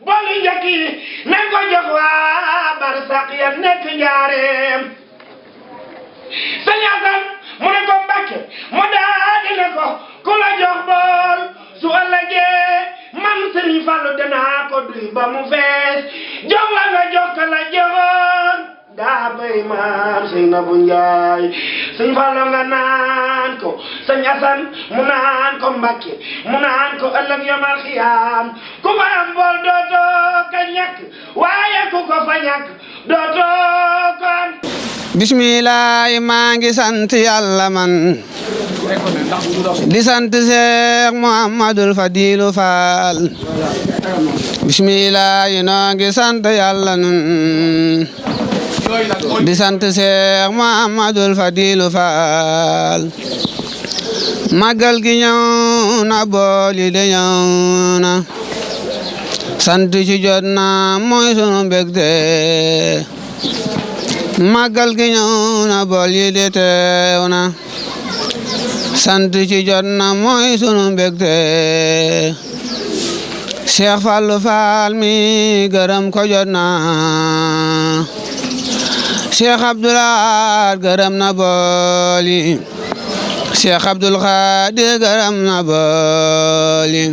booli njëkk yi nañ ko jox waa barsaq ya nekk njaareem sëñ Asan mu ne ko Mbàkke mu daal di ne ko ku la jox bool su ëllëgee man Sëriñ Fallu danaa ko duy ba mu fees jox la nga jox ka la joxoon daa bay maam sëñ Nabu Njaay sëñ Fallu nga naan ko sëñ Asan mu naan ko Mbàkke mu naan ko ëllëg yomal xiyaam ku fa am bool dootoo ka ñàkk waaye ku ko fa ñàkk dootoo ko am. bismillah maa ngi sant yàlla man di sant Cheikh Mouhamadul Fadilu Fall bismillah noo ngi sant yàlla nun di sant Cheikh Mouhamadul Fadilu Fall magal gi ñëw na booli de ñëw na sant ci jot na mooy sunu mbégte magal gi ñëw na bool yi de teew na sant ci jot na mooy sunu mbégte Cheikh Fallou Fall mi gërëm ko jot na Cheikh Abdoulaye gërëm na bool yi Cheikh Abdoul Khadir gërëm na bool yi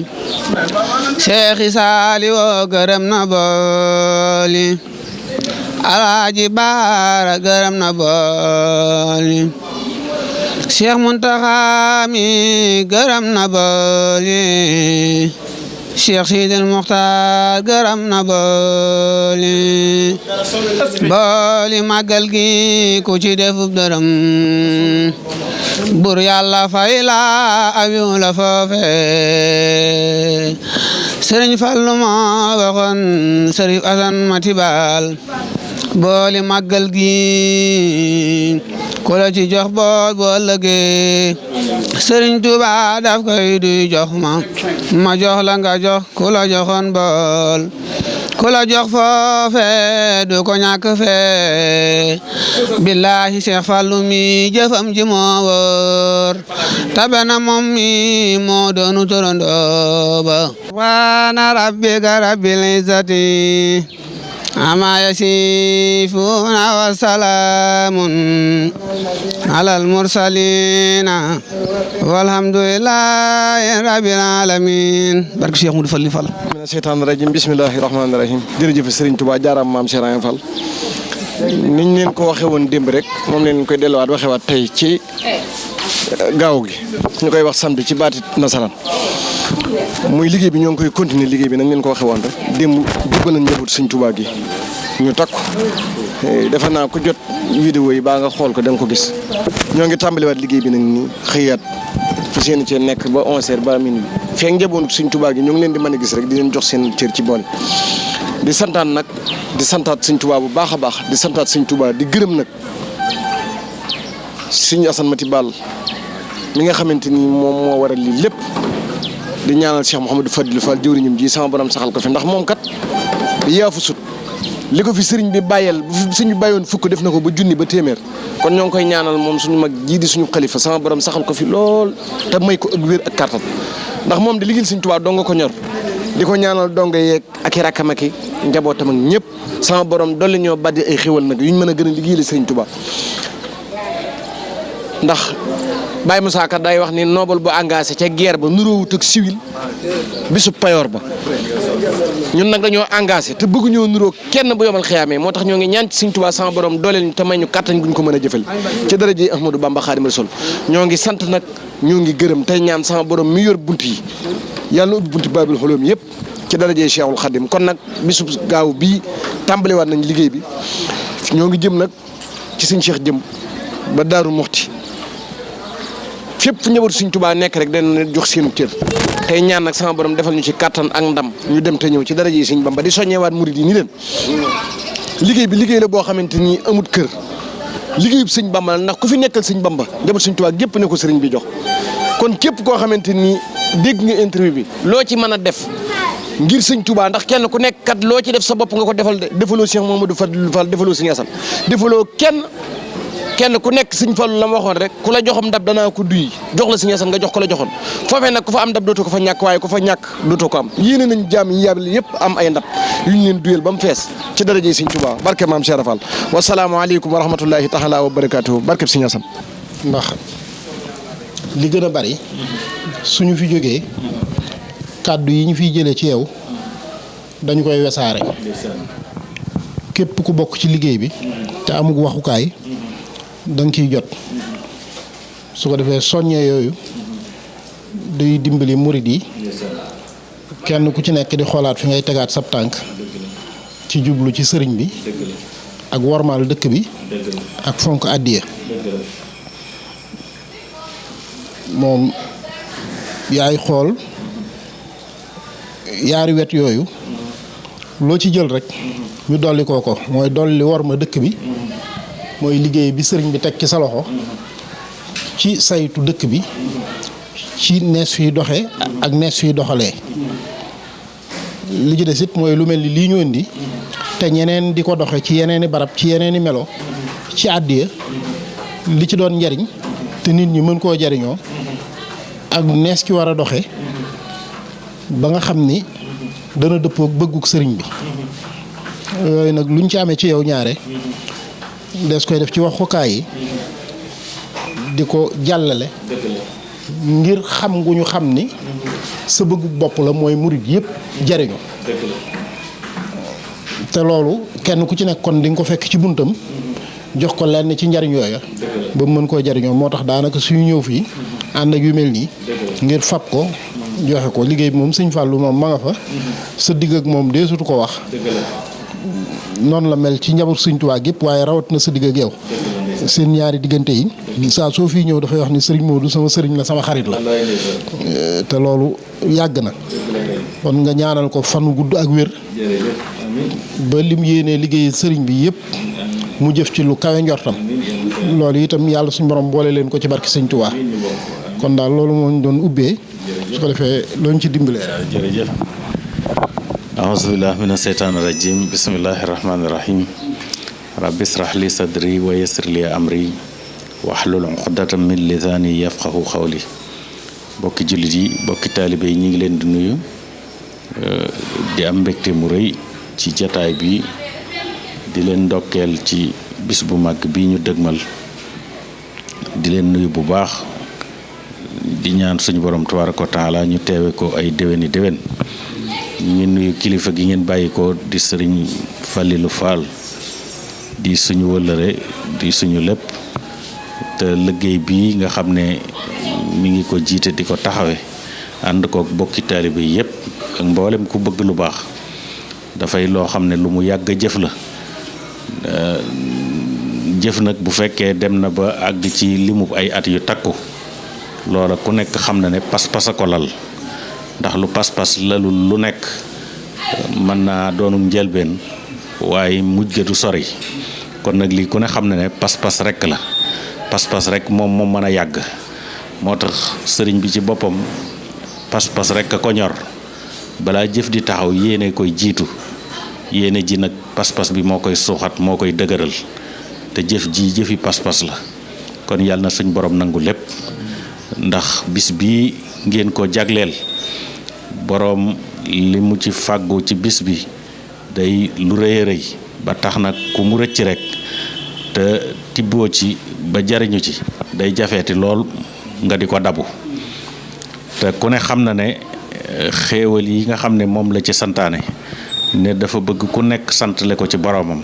Cheikh Isaali wo gërëm na bool yi Alaaji Baara gërëm na bool yi Cheikh Muntaxa mi gërëm na bool yi Cheikh Sidil Muxtaar gërëm na bool yi booli màggal gi ku ci defub dërëm bur Yàlla fay la awiw la foofe Sëriñ Fallu moo waxoon Sëriñ Asan Mati Baal booli màggal gi ku la ci jox bool boo ëllëgee Sëriñ Tuuba daf koy duy jox ma jox la nga jox ku la joxoon bool ku la jox foofe du ko ñàkk fee billahi Cheikh Fallu mi jëfam ji moo wóor tabe na moom mi moo doonu torondoo ba waana rabbika rabbil izzati amma yasifuna wa salaamun alal mursalina walhamdulillahi rabbil alamin barke Cheikh Modou Falli Fall mina seytaani rajim bismillahi rahmaani rahim jërëjëf Serigne Touba jaaraam maam Cheikh Ibra Fall niñ leen ko waxe woon démb rek moom leen koy delluwaat waxewaat tey ci gaaw gi ñu koy wax samedi ci baati nasaraan muy liggéey bi ñoo ngi koy continuer liggéey bi nañ leen ko waxe woon rek démb jubal nañ njaboot Serigne Touba gi ñu takku defe naa ko jot vidéo yi baa nga xool ko da nga ko gis ñoo ngi tàmbaliwaat liggéey bi nag ni xëyaat fu seen cee nekk ba 11h ba minuit feek njabootu Serigne Touba gi ñoo ngi leen di mën a gis rek di leen jox seen cër ci boole di santaan nag di santaat Serigne Touba bu baax a baax di santaat Serigne Touba di gërëm nag Serigne Assane Mati Ball mi nga xamante ni moom moo waral lii lépp di ñaanal Cheikh Mouhamadou Fadilou Fall jëwriñam ji sama borom saxal ko fi ndax moom kat yaafu sut li ko fi sëriñ bi bàyyeel bu fi sëriñ bi bàyyoon fukk def na ko ba junni ba téeméer kon ñoo ngi koy ñaanal moom suñu mag jii di suñu xalifa sama borom saxal ko fi lool te may ko ak wér ak kàttan ndax moom di liggéeyal Sëriñ Tuubaa dong nga ko ñor di ko ñaanal dong yeeg ak i rakkam ak i njabootam ak ñëpp sama borom dolli ñoo baddi ay xéwal nag yuñ mën a gën a liggéeyal Sëriñ Tuubaa ndax Baye Moussa Ka day wax ni noble bu engagé ca guerre ba nuróowut ak civil bisu payoor ba ñun nag dañoo engagé te bëgg ñoo nuróo kenn bu yomal xiyaamee moo tax ñoo ngi ñaan ci Sëriñ Tuubaa sama borom dooleel ñu te may ñu kàttan guñ ko mën a jëfal ci daraja Ahmadou Bamba Xaadimu Rasuul ñoo ngi sant nag ñoo ngi gërëm tey ñaan sama borom mi yor bunt yi yàlla na ubbi bunti Baabil Xoloom yëpp ci daraja Cheikhul Khadim kon nag bisu gaaw bii tàmbaliwaat nañ liggéey bi ñoo ngi jëm nag ci Sëriñ Cheikh jëm ba Daaru Muxti fépp fu njabootu Sëriñ Tuubaa nekk rek dana jox seenu cër tey ñaan nag sama borom defal ñu ci kattan ak ndam ñu dem te ñëw ci daraja yi Sëriñ Bamba di soññewaat murid yi ni leen liggéey bi liggéey la boo xamante ni amut kër liggéeyub Sëriñ Bamba la ndax ku fi nekkal Sëriñ Bamba njabootu Sëriñ Tuubaa gépp ne ko sëriñ bi jox kon képp koo xamante ni dégg nga interview bi loo ci mën a def ngir Sëriñ Tuubaa ndax kenn ku nekk kat loo ci def sa bopp nga ko defal de defaloo Cheikh Mamadou Fadilou Fall defaloo Sëriñ Assane defaloo kenn kenn ku nekk sëñ Fallu la ma waxoon rek ku la joxam ndab danaa ko duy jox la sëñ Asan nga jox ko la joxoon foofee nag ku fa am ndab dootoo ko fa ñàkk waaye ku fa ñàkk dootoo ko am yéene nañ jaam yi yàlla yëpp am ay ndab yu ñu leen duyal ba mu fees ci darajey sëñ Tuubaa barke maam Cheikh Rafal wasalaamaaleykum wa rahmatullahi taala wa barakaatuhu barke sëñ Asan. ndax li gën a bari suñu fi jógee kàddu yi ñu fiy jëlee ci yow dañu koy wesaare képp ku bokk ci liggéey bi te amug waxukaay da nga ciy jot su ko defee soññee yooyu day dimbali murid yi kenn ku ci nekk di xoolaat fi ngay tegaat sab tànk ci jublu ci sëriñ bi ak wormaal dëkk bi ak fonk àddiya moom yaay xool yaari wet yooyu loo ci jël rek ñu dolli ko mooy dolli worma dëkk bi mooy liggéey bi sëriñ bi teg ci sa loxo ci saytu dëkk bi ci nees fiy doxe ak nees fiy doxalee li ci des it mooy lu mel ni lii ñu indi te ñeneen di ko doxe ci yeneeni barab ci yeneeni melo ci àddiya li ci doon njariñ te nit ñi mën koo jariñoo ak nees ki war a doxe ba nga xam ni dana dëppook bëgguk sëriñ bi yooyu nag luñ ci amee ci yow ñaare des koy def ci waxukaay yi di ko jàllale ngir xam gu ñu xam ni sa bëgguk bopp la mooy murit yëpp jariñu te loolu kenn ku ci nekk kon di nga ko fekk ci buntam jox ko lenn ci njariñ yooya ba mu mën koo jariñoo moo tax daanaka suñu ñëw fii ànd ak yu mel nii ngir fab ko joxe ko liggéey bi moom sëñ Fallou moom ma nga fa sa digg ak moom dee sutu ko wax noonu la mel ci njaboot sëñ Tuubaa gépp waaye rawat na sa digg ak yow seen ñaari diggante yi saa soo fii ñëw dafay wax ni sëriñ Modou sama sëriñ la sama xarit la te loolu yàgg na kon nga ñaanal ko fan gudd ak wér ba lim yéenee liggéey sëriñ bi yëpp mu jëf ci lu kawe njortam loolu itam yàlla suñu borom boole leen ko ci barki sëñ Tuubaa kon daal loolu moo ñu doon ubbee su ko defee looñu ci dimbalee. jërëjëf aouzubillah mina seytaani rajim bismillahi rahmaani rahim rabbi israh li sadri wa yassir li amri wahlul uqdatan min lisaani yafqahu qawli bokki jullit yi bokki taalibe yi ñu ngi leen di nuyu di am mbégte mu rëy ci jataay bi di leen ndokkeel ci bis bu mag bi ñu dëgmal di leen nuyu bu baax di ñaan suñu borom tabaaraka wa taala ñu teewe ko ay déwéni déwén ñu ngi nuyu kilifa gi ngeen bàyyi ko di sëriñ Falilou Fall di suñu wëllëre di suñu lépp te liggéey bi nga xam ne mi ngi ko jiite di ko taxawe ànd kook bokki taalibe yi yëpp ak mboolem ku bëgg lu baax dafay loo xam ne lu mu yàgg jëf la jëf nag bu fekkee dem na ba àgg ci limu ay at yu takku loola ku nekk xam na ne pas-pas a ko lal ndax lu pas-pas lalul lu nekk mën naa doonum njëlbeen waaye mujj ga du sori kon nag lii ku ne xam na ne pas-pas rek la pas-pas rek moom mën a yàgg moo tax sëriñ bi ci boppam pas-pas rek a ko ñor balaa jëf di taxaw yéene koy jiitu yéene ji nag pas-pas bi moo koy suuxat moo koy dëgëral te jëf ji jëfi pas-pas la kon yàlla na suñ borom nangu lépp ndax bis bii ngeen ko jagleel borom li mu ci fàggu ci bis bi day lu rëy a rëy ba tax nag ku mu rëcc rek te tibboo ci ba jariñu ci day jafeeti lool nga di ko dabu te ku ne xam na ne xéewal yi nga xam ne moom la ci santaane ne dafa bëgg ku nekk santale ko ci boromam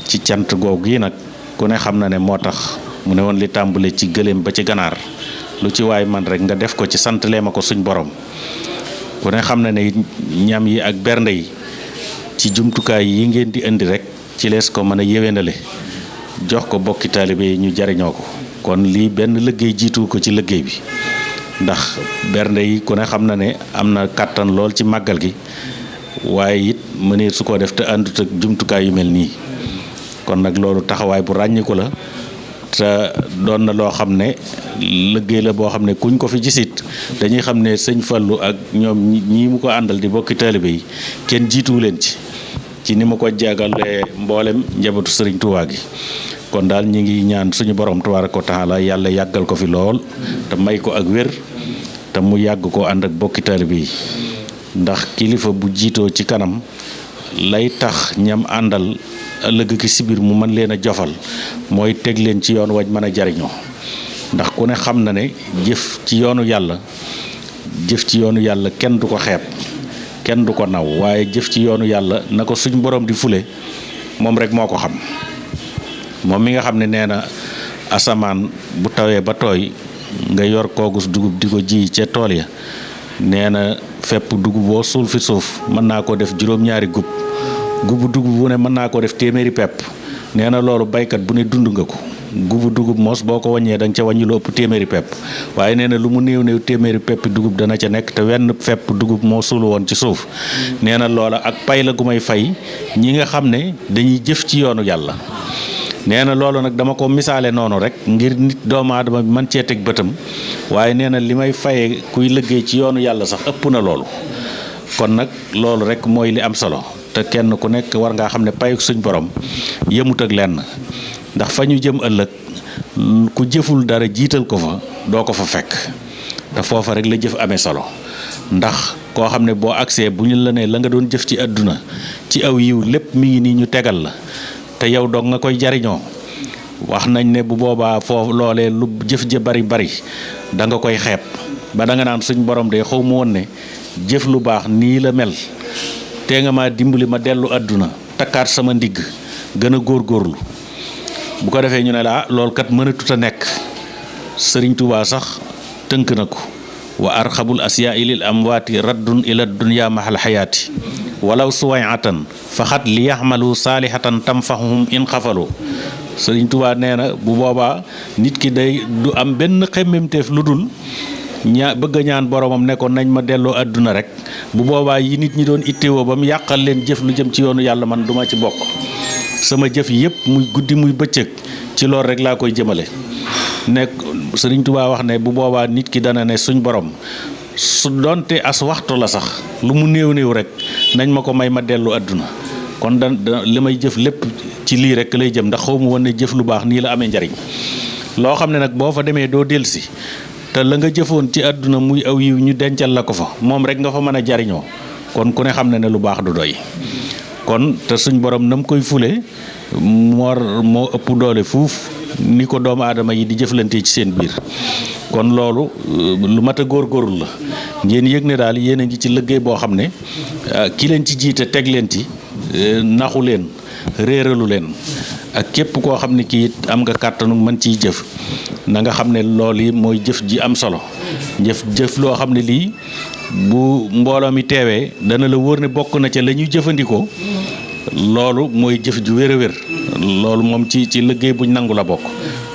ci cant googu yi nag ku ne xam na ne moo tax mu ne woon li tàmbale ci gëléem ba ci ganaar lu ci waay man rek nga def ko ci santalee ma ko suñ borom ku ne xam na ne ñam yi ak bernde yi ci jumtukaay yi ngeen di indi rek ci lees ko mën a yéwénale jox ko bokki taalibe yi ñu jariñoo ko kon lii benn liggéey jiitu ko ci liggéey bi ndax bernde yi ku ne xam na ne am na kàttan lool ci màggal gi waaye it mënee su ko def te àndut ak jumtukaay yu mel nii kon nag loolu taxawaay bu ràññiku la te doon na loo xam ne liggéey la boo xam ne kuñ ko fi gisit dañuy xam ne sëñ Fallu ak ñoom ñii mu ko àndal di bokki taalibe yi kenn jiituwu leen ci ni ma ko jàngalee mboolem njabootu sëriñ Tuubaa gi kon daal ñi ngi ñaan suñu borom tabaaraka wa taala yàlla yàggal ko fi lool te may ko ak wér te mu yàgg ko ànd ak bokki taalibe yi ndax kilifa bu jiitoo ci kanam lay tax ñam àndal ëllëg ki sibir mu mën leen a jofal mooy teg leen ci yoon wañ mën a jariñoo ndax ku ne xam na ne jëf ci yoonu yàlla kenn du ko xeeb kenn du ko naw waaye jëf ci yoonu yàlla na ko suñ borom di fule moom rek moo ko xam moom mi nga xam ne nee na asamaan bu tawee ba tooy nga yor koogus dugub di ko ji ca tool ya nee na fepp dugub boo suul fi suuf mën naa ko def juróom-ñaari gubu dugub bu ne mën naa ko def téeméeri pepp nee na loolu baykat bu ne dund nga ko gubu dugub moos boo ko wàññee da nga ca wàññi lu ëpp téeméeri pepp waaye nee na lu mu néew téeméeri pepp dugub dana ca nekk te wenn fepp dugub moo suulu woon ci suuf nee na loola ak pay la gu may fay ñi nga xam ne dañuy jëf ci yoonu yàlla nee na loolu nag dama ko misaale noonu rek ngir nit doomu aadama bi man cee teg bëtam waaye nee na li may fayee kuy liggéey ci yoonu yàlla sax ëpp na loolu kon nag loolu rek mooy li am solo te kenn ku nekk war ngaa xam ne payu suñ borom yëmut ak lenn ndax fa ñu jëm ëllëg ku jëful dara jiital ko fa doo ko fa fekk te foofa rek la jëf amee solo ndax koo xam ne boo agsee bu ñu la ne la nga doon jëf ci àdduna ci aw yiw lépp mi ngi nii ñu tegal la te yow dong nga koy jariñoo wax nañ ne bu boobaa foofu loolee lu jëf ja bari da nga koy xeeb ba da nga naan suñ borom de xaw ma woon ne jëf lu baax nii la mel te nga ma dimbali ma dellu àdduna takkaat sama ndigg gën a góorgóorlu bu ko defee ñu ne la loolu kat mënatut a nekk Sëriñ Tuubaa sax tënk na ko wa arxabul asyaai lil amwaati raddun ila dunya mahal xayaati walaw suwayatan faxat li yaxmalu saalihatan tamfaxuhum in xafalu Sëriñ Tuubaa nee na bu boobaa nit ki day du am benn xemmemteef lu dul bëgg a ñaan boromam ne ko nañ ma delloo àdduna rek bu boobaa yi nit ñi doon ittewoo ba mu yàqal leen jëf lu jëm ci yoonu yàlla man duma ci bokk sama jëf yëpp muy guddi muy bëccëg ci loolu rek laa koy jëmale nekk Sëriñ Tuubaa wax ne bu boobaa nit ki dana ne suñ borom su doonte as waxtu la sax lu mu néew rek nañ ma ko may ma dellu àdduna kon li may jëf lépp ci lii rek lay jëm ndax xaw ma woon ne jëf lu baax nii la amee njariñ loo xam ne nag boo fa demee doo delsi te la nga jëfoon ci àdduna muy aw yiw ñu dencal la ko fa moom rek nga fa mën a jariñoo kon ku ne xam ne lu baax du doy kon te suñ borom nam koy fule moo ëpp doole fuuf ni ko doomu aadama yi di jëflante ci seen biir kon loolu lu mat a góorgóorlu la ngeen yëg ne daal yéen a ngi ci liggéey boo xam ne ki leen ci jiite teg leen ci naxu leen réeralu leen ak képp koo xam ne kii am nga kàttanu mën ciy jëf na nga xam ne loolu yi mooy jëf ji am solo jëf loo xam ne lii bu mbooloo mi teewee dana la wóor ne bokk na ca la ñuy jëfandikoo loolu mooy jëf ju wér a wér loolu moom ci liggéey buñ nangu la bokk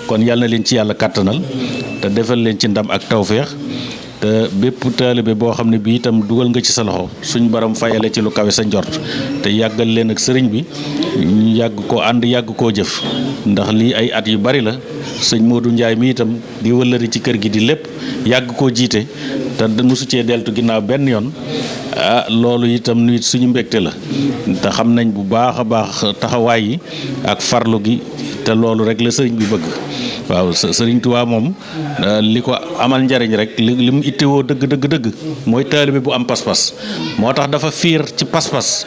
kon yàlla na leen ci yàlla kàttanal te defal leen ci ndam ak tawféex te bépp taalibe boo xam ne bii itam dugal nga ci sa loxo suñ borom fayale ci lu kawe sa njort te yàggal leen ak sëriñ bi ñu yàgg koo ànd yàgg koo jëf ndax lii ay at yu bari la sëñ Modou Ndiaye mi itam di wëllëri ci kër gi di lépp yàgg koo jiite te mosu cee deltu ginnaaw benn yoon loolu itam nit suñu mbégte la te xam nañ bu baax a baax taxawaay yi ak farlu gi te loolu rek la sëriñ bi bëgg waaw sëriñ Tuubaa moom li ko amal njariñ rek li mu ittewoo dëgg mooy taalibe bu am pas-pas moo tax dafa fiir ci pas-pas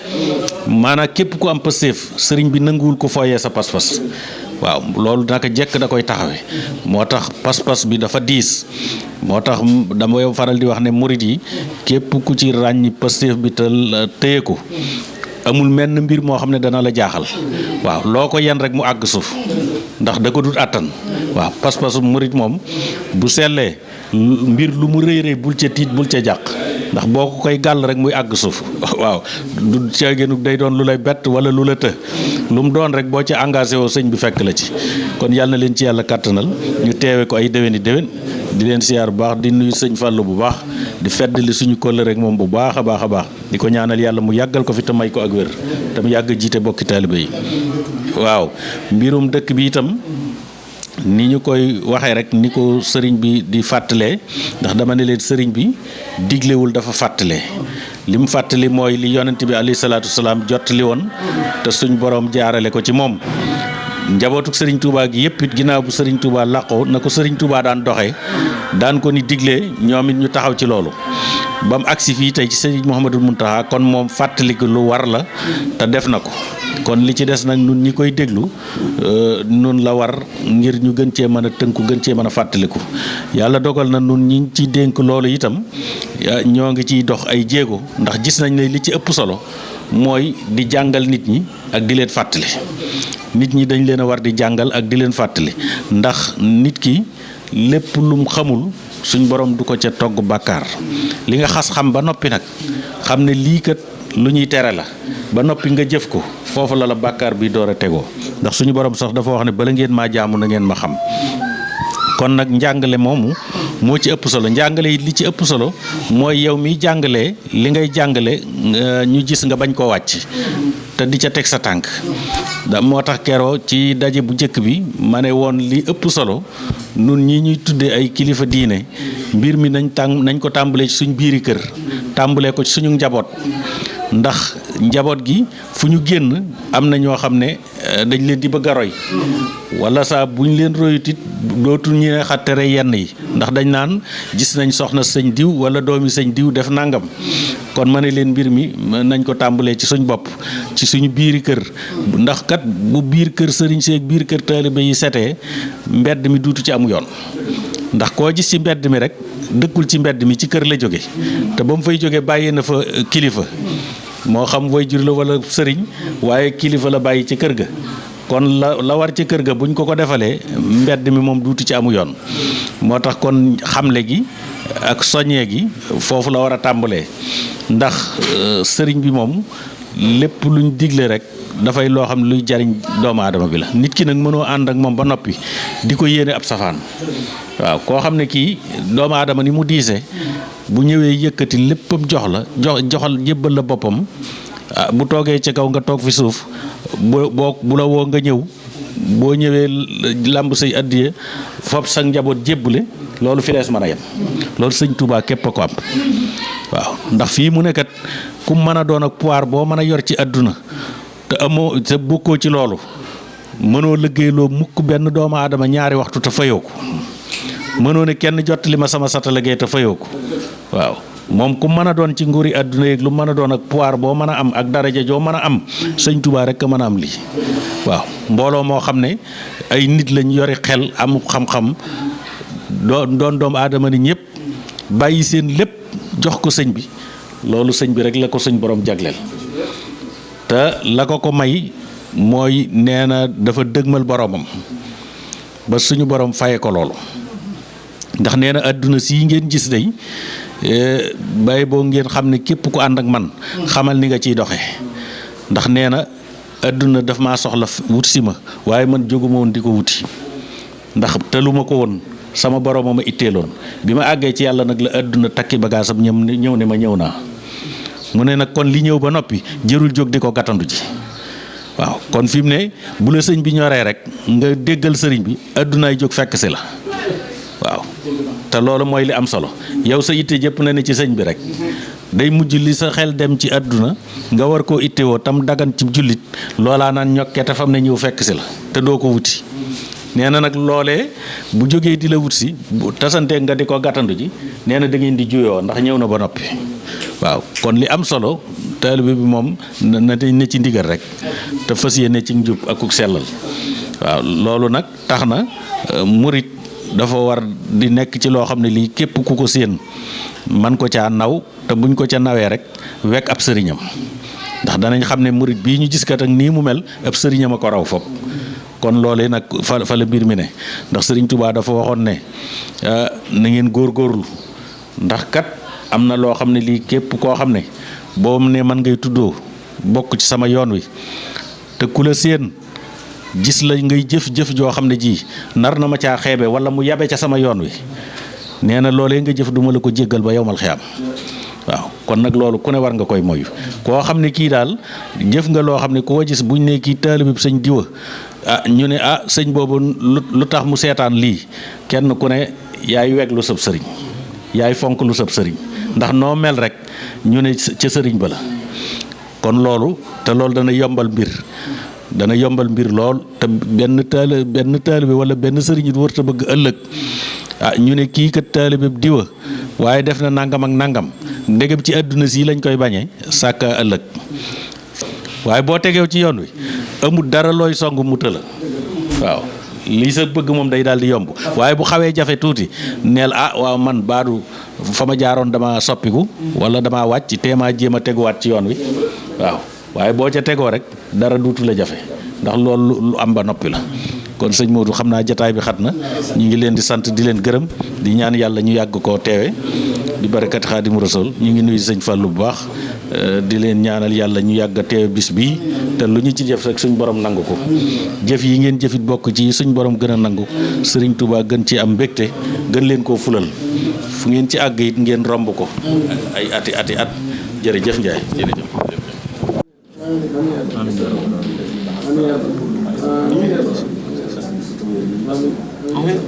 maanaam képp ku am pastéef sëriñ bi nanguwul ko fooyee sa pas-pas waaw loolu naka jekk da koy taxawe moo tax pas-pas bi dafa diis moo tax dama faral di wax ne murit yi képp ku ci ràññi pastéef bi te téye ko amul menn mbir moo xam ne dana la jaaxal waaw loo ko yen rek mu àgg suuf ndax da ko dut àttan waaw pas-pasu murit moom bu sellee mbir lu mu rëy bul ca tiit bul ca jàq ndax boo ko koy gàll rek muy àgg suuf waaw du caagéenu day doon lu lay bett wala lu la të lu mu doon rek boo ca engagé woo sëñ bi fekk la ci kon yàlla na leen ci yàlla kàttanal ñu teewe ko ay déwéni déwén di leen siyaar bu baax di nuyu sëñ Fallou bu baax di feddali suñu kóllëre rek moom bu baax a baax di ko ñaanal yàlla mu yàggal ko fi te may ko ak wér te mu yàgg jiite bokki taalibe yi waaw mbirum dëkk bi itam ni ñu koy waxee rek ni ko sëriñ bi di fàttalee ndax dama ne leen sëriñ bi diglewul dafa fàttalee li mu fàttali mooy li yonent bi alayhi salaatu wasalaam jottali woon te suñ borom jaarale ko ci moom njabootuk sëriñ Touba gi yëpp it ginnaaw bu sëriñ Touba làqoo na ko sëriñ Touba daan doxee daan ko ni diglee ñoom it ñu taxaw ci loolu ba mu agsi fii tey ci sëriñ Mouhamadul Mountakha kon moom fàttaliku lu war la te def na ko kon li ci des nag nun ñi koy déglu nun la war ngir ñu gën cee mën a tënku gën cee mën a fàttaliku yàlla dogal na nun ñi ci dénk loolu itam ñoo ngi ciy dox ay jéego ndax gis nañ ne li ci ëpp solo mooy di jàngal nit ñi ak di leen fàttali nit ñi dañ leen a war di jàngal ak di leen fàttali ndax nit ki lépp lum xamul suñ borom du ko ca togg bàkkaar li nga xas xam ba noppi nag xam ne lii kat lu ñuy tere la ba noppi nga jëf ko foofu la bàkkaar bi door a tegoo ndax suñu borom sax dafa wax ne bala ngeen maa jaamu na ngeen ma xam kon nag njàngale moomu moo ci ëpp solo njàngale yi li ci ëpp solo mooy yow miy jàngalee li ngay jàngale ñu gis nga bañ koo wàcc te di ca teg sa tànk moo tax keroo ci daje bu njëkk bi ma ne woon li ëpp solo nun ñi ñuy tudde ay kilifa diine mbir mi nañ ko tàmbalee ci suñ biiri kër tàmbalee ko ci suñu njaboot ndax njaboot gi fu ñu génn am na ñoo xam ne dañ leen di bëgg a roy wala saa bu ñu leen royut it dootul ñu ne xattere yenn yi ndax dañ naan gis nañ soxna sëñ diw wala doomi sëñ diw def nangam kon ma ne leen mbir mi nañ ko tàmbalee ci suñ bopp ci suñu biiri kër ndax kat bu biir kër sëriñ seeg biir kër taalibe yi setee mbedd mi duutu ci amu yoon ndax koo gis ci mbedd mi rek dëkkul ci mbedd mi ci kër la jóge te ba mu fay jóge bàyyi na fa kilifa moo xam waajur la wala sëriñ waaye kilifa la bàyyi ci kër ga kon la war ci kër ga buñ ko defalee mbedd mi moom duutu ci amu yoon moo tax kon xamle gi ak soññee gi foofu la war a tàmbalee ndax sëriñ bi moom lépp luñ digle rek dafay loo xam ne luy jariñ doomu aadama bi la nit ki nag mënoo ànd ak moom ba noppi di ko yéene ab safaan waaw koo xam ne kii doomu aadama ni mu diise bu ñëwee yëkkati léppam joxal jébbal la boppam bu toogee ci kaw nga toog fi suuf bu la woo nga ñëw boo ñëwee làmb say addiye foofu sa njaboot jébbale loolu fi lees mën a yem loolu sëñ Touba képp a ko am waaw ndax fii mu nekkat ku mën a doon ak pouvoir boo mën a yor ci àdduna te bokkoo ci loolu mënoo liggéeyloo mukk benn doomu aadama ñaari waxtu te fayoo ko mënoo ne kenn jottali ma sama sata liggéey te fayoo ko waaw moom ku mën a doon ci nguuri àdduna yeeg lu mën a doon ak pouvoir boo mën a am ak daraja joo mën a am sëñ Touba rek a mën a am lii waaw mbooloo moo xam ne ay nit lañ yori xel am xam-xam doon doomu aadama ni ñëpp bàyyi seen lépp jox ko sëñ bi loolu sëñ bi rek la ko sëñ borom jagleel te la ko may mooy nee na dafa dëgmal boromam ba suñu borom faye ko loolu ndax nee na àdduna sii ngeen gis day bay boo ngeen xam ne képp ku ànd ak man xamal ni nga ciy doxe ndax nee na àdduna daf maa soxla wut si ma waaye man jóguma woon di ko wuti ndax teluma ko woon sama boromam ma itteeloon bi ma àggee ci yàlla nag la àdduna takki bagaasam ñëw ne ma ñëw naa mu ne nag kon li ñëw ba noppi jërul jóg di ko gàttandu ji waaw kon fi mu ne bu la sëñ bi ñoree rek nga déggal sëriñ bi àddunaay jóg fekk si la waaw te loolu mooy li am solo yow sa itte jëpp na ne ci sëñ bi rek day mujj li sa xel dem ci àdduna nga war koo ittewoo tam dagan ci jullit loolaa naan ñokkee te fam ne ñëw fekk si la te doo ko wuti nee na nag loolee bu jógee di la wut si bu tasantee nga di ko gàttandu ji nee na da ngeen di juyoo ndax ñëw na ba noppi waaw kon li am solo taalibe bi moom na ne ci ndigal rek te fas yéene ci njub ak ku sellal waaw loolu nag tax na murit dafa war di nekk ci loo xam ne lii képp ku ko séen man ko caa naw te buñ ko ca nawee rek wekk ab sëriñam ndax danañ xam ne murit bii ñu gis kat ak nii mu mel ab sëriñam a ko raw fop kon loolee nag fa la mbir mi ne ndax sëriñ Touba dafa waxoon ne na ngeen góorgóorlu ndax kat am na loo xam ne lii képp koo xam ne boo ne man ngay tuddoo bokk ci sama yoon wi te ku la séen gis la ngay jëf-jëf joo xam ne ji nar na ma caa xeebe wala mu yabe ca sama yoon wi nee na loolee nga jëf duma la ko jéggal ba yowmal xiyaam waaw kon nag loolu ku ne war nga koy moyu koo xam ne kii daal jëf nga loo xam ne ku ko gis buñ ne kii taalibe sëñ diwa ñu ne sëñ boobu lu tax mu seetaan lii kenn ku ne yaay weg lu sab sëriñ yaay fonk lu sab sëriñ ndax noo mel rek ñu ne ca sëriñ ba la kon loolu te loolu dana yombal mbir dana yombal mbir lool te benn taalibe wala benn sëriñ it warut a bëgg ëllëg ñu ne kii kat taalibe diwa waaye def na nangam ak nangam ndegam ci àdduna si lañ koy bañee sàkka ëllëg waaye boo tegeew ci yoon wi amul dara looy song mu tëla waaw lii sa bëgg moom day daal di yomb waaye bu xawee jafe tuuti neel waaw man baadu fa ma jaaroon dama soppiku wala dama wàcc teemaa jéem a teguwaat ci yoon wi waaw waaye boo ca tegoo rek dara duutu la jafe ndax loolu lu am ba noppi la kon sëñ Modou xam naa jataay bi xat na ñu ngi leen di sant di leen gërëm di ñaan yàlla ñu yàgg koo teewe di barakati Xaadimu Rasuul ñu ngi nuyu sëñ Fallu bu baax di leen ñaanal yàlla ñu yàgg a teewe bis bii te lu ñu ci jëf rek suñ borom nangu ko jëf yi ngeen jëfit bokk ci suñ borom gën a nangu Sëriñ Tuubaa gën ci am mbégte gën leen koo fulal fu ngeen ci àgg it ngeen romb ko ay ati at jërëjëf Njaay jërëjëf. Amiin.